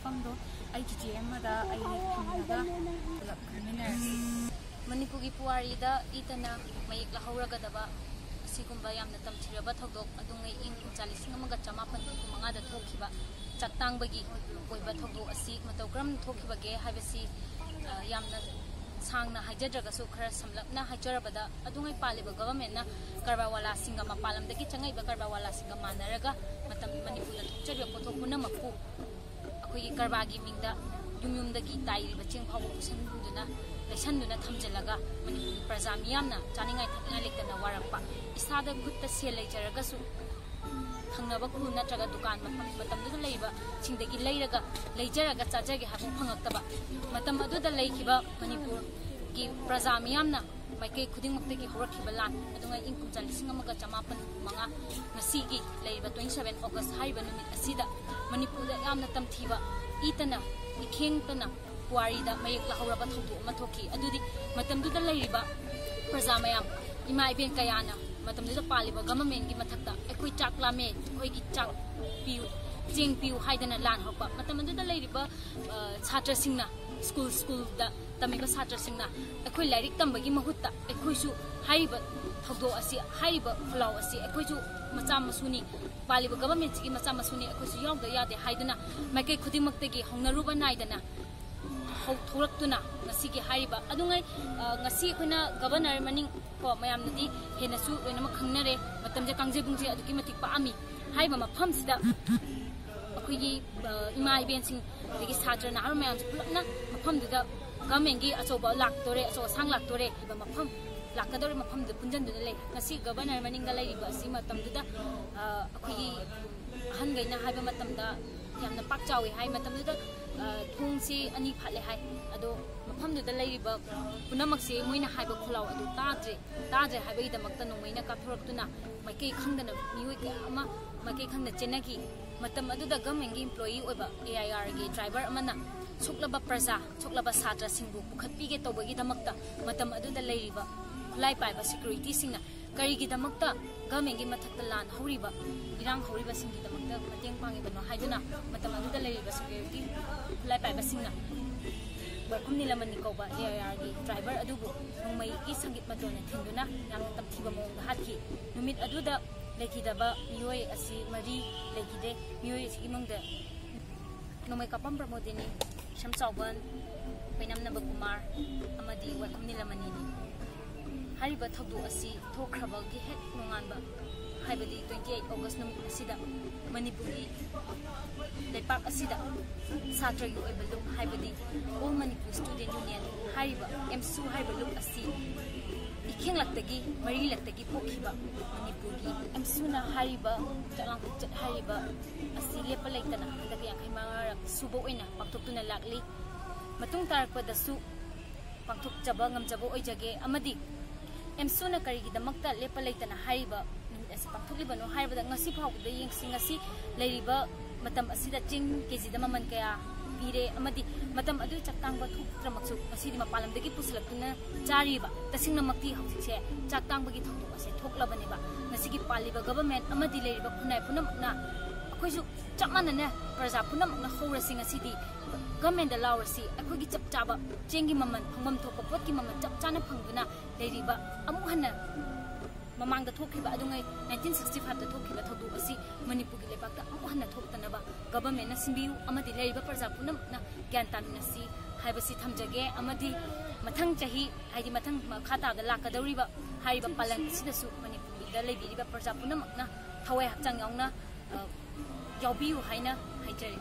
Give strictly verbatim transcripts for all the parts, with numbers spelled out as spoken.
ꯃꯐꯝꯗꯣ ꯑꯩ ꯆꯤꯆꯦ ꯑꯃꯗ ꯑꯩ ꯍꯪꯉꯒ ꯄꯨꯂꯞ ꯈꯟꯃꯤꯟꯅꯔꯁꯤ꯫ ꯃꯅꯤꯄꯨꯔꯒꯤ ꯄꯨꯋꯥꯔꯤꯗ ꯏꯇꯅ ꯃꯌꯦꯛ ꯂꯧꯍꯧꯔꯒꯗꯕ ꯑꯁꯤꯒꯨꯝꯕ ꯌꯥꯝꯅ ꯇꯝꯊꯤꯔꯕ ꯊꯧꯗꯣꯛ, ꯑꯗꯨꯉꯩ ꯏꯪ ꯀꯨꯝꯖꯥ ꯂꯤꯁꯤꯡ ꯑꯃꯒ ꯆꯃꯥꯄꯟ ꯍꯨꯝꯐꯨ ꯃꯉꯥꯗ ꯊꯣꯛꯈꯤꯕ ꯆꯥꯛꯇꯥꯡꯕꯒꯤ ꯑꯣꯏꯕ ꯊꯧꯗꯣꯛ ꯑꯁꯤ ꯃꯇꯧ ꯀꯔꯝꯅ ꯊꯣꯛꯈꯤꯕꯒꯦ ꯍꯥꯏꯕꯁꯤ, ꯑ, ꯌꯥꯝꯅ ꯁꯥꯡꯅ ꯍꯥꯏꯖꯗ꯭ꯔꯒꯁꯨ ꯈꯔ ꯁꯝꯂꯞꯅ ꯍꯥꯏꯖꯔꯕꯗ, ꯑꯗꯨꯉꯩ ꯄꯥꯜꯂꯤꯕ ꯒꯚꯔꯟꯃꯦꯟꯅ ꯀꯔꯕꯥꯔ ꯋꯥꯂꯥꯁꯤꯡꯒ, ꯃꯄꯥꯟ ꯂꯝꯗꯒꯤ ꯆꯪꯉꯛꯏꯕ ꯀꯔꯕꯥꯔ ꯋꯥꯂꯥꯁꯤꯡꯒ ꯃꯥꯟꯅꯔꯒ ꯃꯇꯝ ꯃꯅꯤꯄꯨꯔꯗ ꯊꯣꯛꯆꯔꯤꯕ ꯄꯣꯠꯊꯣꯛ ꯄꯨꯝꯅꯃꯛꯄꯨ ꯑꯩꯈꯣꯏꯒꯤ ꯀꯔꯕꯥꯔꯒꯤ ꯃꯤꯡꯗ ꯌꯨꯝ ꯌꯨꯝꯗꯒꯤ ꯇꯥꯏꯔꯤꯕ ꯆꯦꯡ ꯐꯥꯎꯕ ꯄꯨꯁꯟꯗꯨꯅ, ꯂꯩꯁꯟꯗꯨꯅ ꯊꯝꯖꯤꯜꯂꯒ ꯃꯅꯤꯄꯨꯔꯒꯤ ꯄ꯭ꯔꯖꯥ ꯃꯤꯌꯥꯝꯅ ꯆꯥꯅꯤꯡꯉꯥꯏ ꯊꯛꯅꯤꯡꯉꯥꯏ ꯂꯩꯇꯅ ꯋꯥꯔꯛꯄ, ꯏꯁꯥꯗ ꯈꯨꯠꯇ ꯁꯦꯜ ꯂꯩꯖꯔꯒꯁꯨ ꯊꯪꯅꯕ ꯈꯨꯜ ꯅꯠꯇ꯭ꯔꯒ ꯗꯨꯀꯥꯟ ꯃꯐꯝ ꯃꯇꯝꯗꯨꯗ ꯂꯩꯕꯁꯤꯡꯗꯒꯤ ꯂꯩꯔꯒ, ꯂꯩꯖꯔꯒ ꯆꯥꯖꯒꯦ ꯍꯥꯏꯕ ꯐꯪꯉꯛꯇꯕ, ꯃꯇꯝ ꯑꯗꯨꯗ ꯂꯩꯈꯤꯕ ꯃꯅꯤꯄꯨꯔꯒꯤ ꯄ꯭ꯔꯖꯥ ꯃꯤꯌꯥꯝꯅ ꯃꯥꯏꯀꯩ ꯈꯨꯗꯤꯡꯃꯛꯇꯒꯤ ꯍꯧꯔꯛꯈꯤꯕ ꯂꯥꯟ, ꯑꯗꯨꯒ ꯏꯪ ꯀꯨꯝꯖꯥ ꯂꯤꯁꯤꯡ ꯑꯃꯒ ꯆꯃꯥꯄꯟ ꯃꯉꯥ, ꯉꯁꯤꯒꯤ ꯂꯩꯔꯤꯕ twenty seven August ꯍꯥꯏꯔꯤꯕ ꯅꯨꯃꯤꯠ ꯑꯁꯤꯗ ꯃꯅꯤꯄꯨꯔꯗ ꯌꯥꯝꯅ ꯇꯝꯊꯤꯕ, ꯏꯇꯅ, ꯏꯈꯦꯡꯇꯅ ꯄꯨꯋꯥꯔꯤꯗ ꯃꯌꯦꯛ ꯂꯥꯍꯧꯔꯕ ꯊꯧꯗꯣꯛ ꯑꯃ ꯊꯣꯛꯈꯤ꯫ ꯑꯗꯨꯗꯤ ꯃꯇꯝꯗꯨꯗ ꯂꯩꯔꯤꯕ ꯄ꯭ꯔꯖꯥ ꯃꯌꯥꯝ, ꯏꯃꯥ ꯏꯕꯦꯟ ꯀꯌꯥꯅ ꯃꯇꯝꯗꯨꯗ ꯄꯥꯜꯂꯤꯕ ꯒꯚꯔꯟꯃꯦꯟꯒꯤ ꯃꯊꯛꯇ "ꯑꯩꯈꯣꯏ ꯆꯥꯛ ꯂꯥꯝꯃꯦ, ꯑꯩꯈꯣꯏꯒꯤ ꯆꯥꯛ ꯄꯤꯌꯨ, ꯆꯦꯡ ꯄꯤꯌꯨ" ꯍꯥꯏꯗꯅ ꯂꯥꯟ ꯍꯧꯔꯛꯄ꯫ ꯃꯇꯝ ꯑꯗꯨꯗ ꯂꯩꯔꯤꯕ, ꯑ, ꯁꯥꯇ꯭ꯔꯁꯤꯡꯅ, ꯁ꯭ꯀꯨꯜ ꯁ꯭ꯀꯨꯜꯗ ꯇꯝꯃꯤꯕ ꯁꯥꯇ꯭ꯔꯁꯤꯡꯅ ꯑꯩꯈꯣꯏ ꯂꯥꯏꯔꯤꯛ ꯇꯝꯕꯒꯤ ꯃꯍꯨꯠꯇ ꯑꯩꯈꯣꯏꯁꯨ ꯍꯥꯏꯔꯤꯕ ꯊꯧꯗꯣꯛ ꯑꯁꯤ, ꯍꯥꯏꯔꯤꯕ ꯈꯨꯜꯂꯥꯎ ꯑꯁꯤ ꯑꯩꯈꯣꯏꯁꯨ ꯃꯆꯥ ꯃꯁꯨꯅꯤ, ꯄꯥꯜꯂꯤꯕ ꯒꯚꯔꯟꯃꯦꯟꯁꯤꯒꯤ ꯃꯆꯥ ꯃꯁꯨꯅꯤ, ꯑꯩꯈꯣꯏꯁꯨ ꯌꯥꯎꯗ ꯌꯥꯗꯦ ꯍꯥꯏꯗꯨꯅ ꯃꯥꯏꯀꯩ ꯈꯨꯗꯤꯡꯃꯛꯇꯒꯤ ꯍꯧꯅꯔꯨꯕ ꯅꯥꯏꯗꯅ ꯍꯧ-, ꯊꯣꯛꯂꯛꯇꯨꯅ ꯉꯁꯤꯒꯤ ꯍꯥꯏꯔꯤꯕ ꯑꯗꯨꯉꯩ, ꯑ, ꯉꯁꯤ ꯑꯩꯈꯣꯏꯅ ꯒꯚꯔꯅꯔ ꯃꯅꯤꯡ ꯀꯣ, ꯃꯌꯥꯝꯅꯗꯤ ꯍꯦꯟꯅꯁꯨ ꯂꯣꯏꯅꯃꯛ ꯈꯪꯅꯔꯦ꯫ ꯃꯇꯝꯁꯦ ꯀꯥꯡꯖꯩꯕꯨꯡꯁꯦ ꯑꯗꯨꯛꯀꯤ ꯃꯇꯤꯛ ꯄꯥꯛꯑꯝꯃꯤ꯫ ꯍꯥꯏꯔꯤꯕ ꯃꯐꯝꯁꯤꯗ ꯑꯩꯈꯣꯏꯒꯤ, ꯑ, ꯏꯃꯥ ꯏꯕꯦꯟꯁꯤꯡ, ꯑꯗꯒꯤ ꯁꯥꯇ꯭ꯔ ꯅꯍꯥꯔꯣꯜ ꯃꯌꯥꯝꯁꯦ ꯄꯨꯂꯞꯅ ꯃꯐꯝꯗꯨꯗ ꯒꯚꯔꯟꯃꯦꯟꯒꯤ ꯑꯆꯧꯕ ꯂꯥꯛꯇꯣꯔꯦ, ꯑꯆꯧ ꯑꯁꯥꯡ ꯂꯥꯛꯇꯣꯔꯦ ꯍꯥꯏꯕ ꯃꯐꯝ, ꯂꯥꯛꯀꯗꯧꯔꯤꯕ ꯃꯐꯝꯗꯨꯗ ꯄꯨꯟꯁꯤꯟꯗꯨꯅ ꯂꯩ꯫ ꯉꯁꯤ ꯒꯚꯔꯅꯔ ꯃꯅꯤꯡꯗ ꯂꯩꯔꯤꯕ ꯑꯁꯤ ꯃꯇꯝꯗꯨꯗ, ꯑ, ꯑꯩꯈꯣꯏꯒꯤ ꯑꯍꯟꯈꯩꯅ ꯍꯥꯏꯕ ꯃꯇꯝꯗ ꯌꯥꯝꯅ ꯄꯥꯛ ꯆꯥꯎꯏ ꯍꯥꯏ꯫ ꯃꯇꯝꯗꯨꯗ, ꯑ, ꯊꯣꯡꯁꯤ ꯑꯅꯤ ꯐꯥꯠꯂꯦ ꯍꯥꯏ꯫ ꯑꯗꯣ ꯃꯐꯝꯗꯨꯗ ꯂꯩꯔꯤꯕ ꯄꯨꯝꯅꯃꯛꯁꯦ ꯃꯣꯏꯅ ꯍꯥꯏꯕ ꯈꯨꯜꯂꯥꯎ ꯑꯗꯨ ꯇꯥꯗ꯭ꯔꯦ꯫ ꯇꯥꯗ꯭ꯔꯦ ꯍꯥꯏꯕꯒꯤꯗꯃꯛꯇ ꯅꯣꯡꯃꯩꯅ ꯀꯥꯞꯊꯣꯔꯛꯇꯨꯅ ꯃꯥꯏꯀꯩ ꯈꯪꯗꯅ ꯃꯤꯑꯣꯏ ꯀꯌꯥ ꯑꯃ ꯃꯥꯏꯀꯩ ꯈꯪꯗꯅ ꯆꯦꯟꯅꯈꯤ꯫ ꯃꯇꯝ ꯑꯗꯨꯗ ꯒꯚꯔꯟꯃꯦꯟꯒꯤ employee ꯑꯣꯏꯕ A I R ꯒꯤ driver ꯑꯃꯅ ꯁꯣꯛꯂꯕ ꯄ꯭ꯔꯖꯥ, ꯁꯣꯛꯂꯕ ꯁꯥꯇ꯭ꯔꯁꯤꯡꯕꯨ ꯄꯨꯈꯠꯄꯤꯒꯦ ꯇꯧꯕꯒꯤꯗꯃꯛꯇ ꯃꯇꯝ ꯑꯗꯨꯗ ꯂꯩꯔꯤꯕ ꯈꯨꯠꯂꯥꯏ ꯄꯥꯏꯕ security ꯁꯤꯡꯅ ꯀꯔꯤꯒꯤꯗꯃꯛꯇ ꯒꯚꯔꯟꯃꯦꯟꯒꯤ ꯃꯊꯛꯇ ꯂꯥꯟ ꯍꯧꯔꯤꯕ, ꯏꯔꯥꯡ ꯍꯧꯔꯤꯕꯁꯤꯡꯒꯤꯗꯃꯛꯇ ꯃꯇꯦꯡ ꯄꯥꯡꯉꯤꯕꯅꯣ ꯍꯥꯏꯗꯨꯅ ꯃꯇꯝ ꯑꯗꯨꯗ ꯂꯩꯔꯤꯕ ꯁꯦꯀ꯭ꯌꯨꯔꯤꯇꯤ ꯈꯨꯠꯂꯥꯏ ꯄꯥꯏꯕꯁꯤꯡꯅ ꯋꯥꯏꯈꯨꯝ ꯅꯤꯂꯃꯅꯤ ꯀꯧꯕ ꯑꯦ ꯑꯥꯏ ꯑꯥꯔꯒꯤ ꯗ꯭ꯔꯥꯏꯚꯔ ꯑꯗꯨꯕꯨ ꯅꯣꯡꯃꯩꯒꯤ ꯁꯪꯒꯤꯠ ꯃꯇꯣꯟꯅ ꯊꯤꯟꯗꯨꯅ ꯌꯥꯝꯅ ꯇꯝꯊꯤꯕ ꯃꯑꯣꯡꯗ ꯍꯥꯠꯈꯤ꯫ ꯅꯨꯃꯤꯠ ꯑꯗꯨꯗ ꯂꯩꯈꯤꯗꯕ ꯃꯤꯑꯣꯏ ꯑꯁꯤ ꯃꯔꯤ ꯂꯩꯈꯤꯗꯦ꯫ ꯃꯤꯑꯣꯏ ꯑꯁꯤꯒꯤ ꯃꯅꯨꯡꯗ ꯅꯣꯡꯃꯩ ꯀꯥꯞꯄꯝ ꯄ꯭ꯔꯃꯣꯗꯤꯅꯤ, ꯁꯝꯆꯥꯎꯕꯟ, ꯄꯩꯅꯝ ꯅꯕꯀꯨꯃꯥꯔ ꯑꯃꯗꯤ ꯋꯥꯏꯈꯨꯝ ꯅꯤꯂꯃꯅꯤꯅꯤ꯫ ꯍꯥꯏꯔꯤꯕ ꯊꯧꯗꯣꯛ ꯑꯁꯤ ꯊꯣꯛꯈ꯭ꯔꯕꯒꯤ ꯍꯦꯛ ꯅꯣꯡꯉꯥꯟꯕ, ꯍꯥꯏꯕꯗꯤ twenty eight August ꯅꯨꯃꯤꯠ ꯑꯁꯤꯗ ꯃꯅꯤꯄꯨꯔꯒꯤ ꯂꯩꯄꯥꯛ ꯑꯁꯤꯗ ꯁꯥꯇ꯭ꯔꯒꯤ ꯑꯣꯏꯕ ꯂꯨꯞ, ꯍꯥꯏꯕꯗꯤ All Manipur Student Union ꯍꯥꯏꯔꯤꯕ ꯑꯦꯝꯁꯨ ꯍꯥꯏꯔꯤꯕ ꯂꯨꯞ ꯑꯁꯤ ꯏꯈꯦꯡꯂꯛꯇꯒꯤ, ꯃꯔꯤꯂꯛꯇꯒꯤ ꯄꯣꯛꯈꯤꯕ ꯃꯅꯤꯄꯨꯔꯒꯤ ꯑꯦꯝꯁꯨꯅ ꯍꯥꯏꯔꯤꯕ ꯆꯛꯂꯥꯡ ꯈꯣꯡꯆꯠ ꯍꯥꯏꯔꯤꯕ ꯑꯁꯤ ꯂꯦꯞꯄ ꯂꯩꯇꯅ ꯍꯟꯗꯛ ꯌꯥꯡꯈꯩ ꯃꯉꯥꯔꯛ ꯁꯨꯕ ꯑꯣꯏꯅ ꯄꯥꯡꯊꯣꯛꯇꯨꯅ ꯂꯥꯛꯂꯤ꯫ ꯃꯇꯨꯡ ꯇꯥꯔꯛꯄꯗꯁꯨ ꯄꯥꯡꯊꯣꯛꯆꯕ ꯉꯝꯖꯕ ꯑꯣꯏꯖꯒꯦ꯫ ꯑꯃꯗꯤ ꯑꯦꯝꯁꯨꯅ ꯀꯔꯤꯒꯤꯗꯃꯛꯇ ꯂꯦꯞꯄ ꯂꯩꯇꯅ ꯍꯥꯏꯔꯤꯕ ꯅꯨꯃꯤꯠ ꯑꯁꯤ ꯄꯥꯡꯊꯣꯛꯂꯤꯕꯅꯣ ꯍꯥꯏꯕꯗ ꯉꯁꯤ ꯐꯥꯎꯕꯗ ꯌꯦꯡꯁꯤ꯫ ꯉꯁꯤ ꯂꯩꯔꯤꯕ ꯃꯇꯝ ꯑꯁꯤꯗ ꯆꯦꯡ ꯀꯦꯖꯤꯗ ꯃꯃꯜ ꯀꯌꯥ ꯄꯤꯔꯦ, ꯑꯃꯗꯤ ꯃꯇꯝ ꯑꯗꯨꯒꯤ ꯆꯥꯛ ꯇꯥꯡꯕ ꯊꯣꯛꯇ꯭ꯔꯃꯛꯁꯨ ꯉꯁꯤꯗꯤ ꯃꯄꯥꯟ ꯂꯝꯗꯒꯤ ꯄꯨꯁꯤꯜꯂꯛꯇꯨꯅ ꯆꯥꯔꯤꯕ, ꯇꯁꯦꯡꯅꯃꯛꯇꯤ ꯍꯧꯖꯤꯛꯁꯦ ꯆꯥꯛ ꯇꯥꯡꯕꯒꯤ ꯊꯧꯗꯣꯛ ꯑꯁꯦ ꯊꯣꯛꯂꯕꯅꯦꯕ꯫ ꯉꯁꯤꯒꯤ ꯄꯥꯜꯂꯤꯕ ꯒꯚꯔꯟꯃꯦꯟ ꯑꯃꯗꯤ ꯂꯩꯔꯤꯕ ꯈꯨꯟꯅꯥꯏ ꯄꯨꯝꯅꯃꯛꯅ ꯑꯩꯈꯣꯏꯁꯨ ꯆꯞ ꯃꯥꯟꯅꯅ ꯄ꯭ꯔꯖꯥ ꯄꯨꯝꯅꯃꯛꯅ ꯍꯧꯔꯁꯤ꯫ ꯉꯁꯤꯗꯤ ꯒꯚꯔꯟꯃꯦꯟꯗ ꯂꯥꯎꯔꯁꯤ꯫ ꯑꯩꯈꯣꯏꯒꯤ ꯆꯞ ꯆꯥꯕ ꯆꯦꯡꯒꯤ ꯃꯃꯜ, ꯐꯪꯐꯝ ꯊꯣꯛꯄ ꯄꯣꯠꯀꯤ ꯃꯃꯜ ꯆꯞ ꯆꯥꯅ ꯐꯪꯗꯨꯅ ꯂꯩꯔꯤꯕ, ꯑꯃꯨꯛ ꯍꯟꯅ ꯃꯃꯥꯡꯗ ꯊꯣꯛꯈꯤꯕ ꯑꯗꯨꯉꯩ nineteen sixty five ꯊꯣꯛꯈꯤꯕ ꯊꯧꯗꯣꯛ ꯑꯁꯤ ꯃꯅꯤꯄꯨꯔꯒꯤ ꯂꯩꯕꯥꯛꯇ ꯑꯃꯨꯛ ꯍꯟꯅ ꯊꯣꯛꯇꯅꯕ ꯒꯚꯔꯟꯃꯦꯟꯅ ꯁꯤꯟꯕꯤꯌꯨ ꯑꯃꯗꯤ ꯂꯩꯔꯤꯕ ꯄ꯭ꯔꯖꯥ ꯄꯨꯝꯅꯃꯛꯅ ꯒ꯭ꯌꯥꯟ ꯇꯥꯃꯤꯟꯅꯁꯤ ꯍꯥꯏꯕꯁꯤ ꯊꯝꯖꯒꯦ꯫ ꯑꯃꯗꯤ ꯃꯊꯪ ꯆꯍꯤ, ꯍꯥꯏꯗꯤ ꯃꯊꯪ ꯃꯈꯥ ꯇꯥꯕꯗ ꯂꯥꯛꯀꯗꯧꯔꯤꯕ ꯍꯥꯏꯔꯤꯕ ꯄꯥꯂꯟ ꯑꯁꯤꯗꯁꯨ ꯃꯅꯤꯄꯨꯔꯗ ꯂꯩꯕꯤꯔꯤꯕ ꯄ꯭ꯔꯖꯥ ꯄꯨꯝꯅꯃꯛꯅ ꯊꯋꯥꯏ ꯍꯛꯆꯥꯡ ꯌꯥꯎꯅ, ꯑ, ꯌꯥꯎꯕꯤꯌꯨ ꯍꯥꯏꯅ ꯍꯥꯏꯖꯔꯤ꯫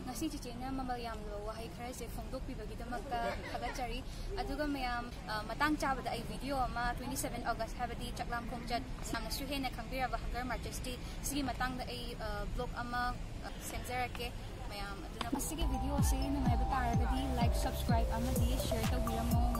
ꯉꯁꯤ ꯆꯤꯆꯦꯅ ꯃꯃꯜ ꯌꯥꯝꯂꯕ ꯋꯥꯍꯩ ꯈꯔꯁꯦ ꯐꯣꯡꯗꯣꯛꯄꯤꯕꯒꯤꯗꯃꯛꯇ ꯊꯥꯒꯠꯆꯔꯤ꯫ ꯑꯗꯨꯒ ꯃꯌꯥꯝ, ꯑ, ꯃꯇꯥꯡ ꯆꯥꯕꯗ ꯑꯩ ꯚꯤꯗꯤꯑꯣ ꯑꯃ twenty seven August, ꯍꯥꯏꯕꯗꯤ ꯆꯥꯛꯂꯥꯝ ꯈꯣꯡꯆꯠ, ꯌꯥꯝꯅꯁꯨ ꯍꯦꯟꯅ ꯈꯪꯕꯤꯔꯕ ꯍꯪꯒꯔ ꯃꯥꯔꯆꯦꯁꯇꯤ, ꯁꯤꯒꯤ ꯃꯇꯥꯡꯗ ꯑꯩ, ꯑ, ꯕ꯭ꯂꯣꯒ ꯑꯃ, ꯑ, ꯁꯦꯝꯖꯔꯛꯀꯦ꯫ ꯃꯌꯥꯝ ꯑꯗꯨꯅ ꯃꯁꯤꯒꯤ ꯚꯤꯗꯤꯑꯣꯁꯦ ꯅꯨꯡꯉꯥꯏꯕ ꯇꯥꯔꯒꯗꯤ like, subscribe ꯑꯃꯗꯤ share ꯇꯧꯕꯤꯔꯝꯃꯣ꯫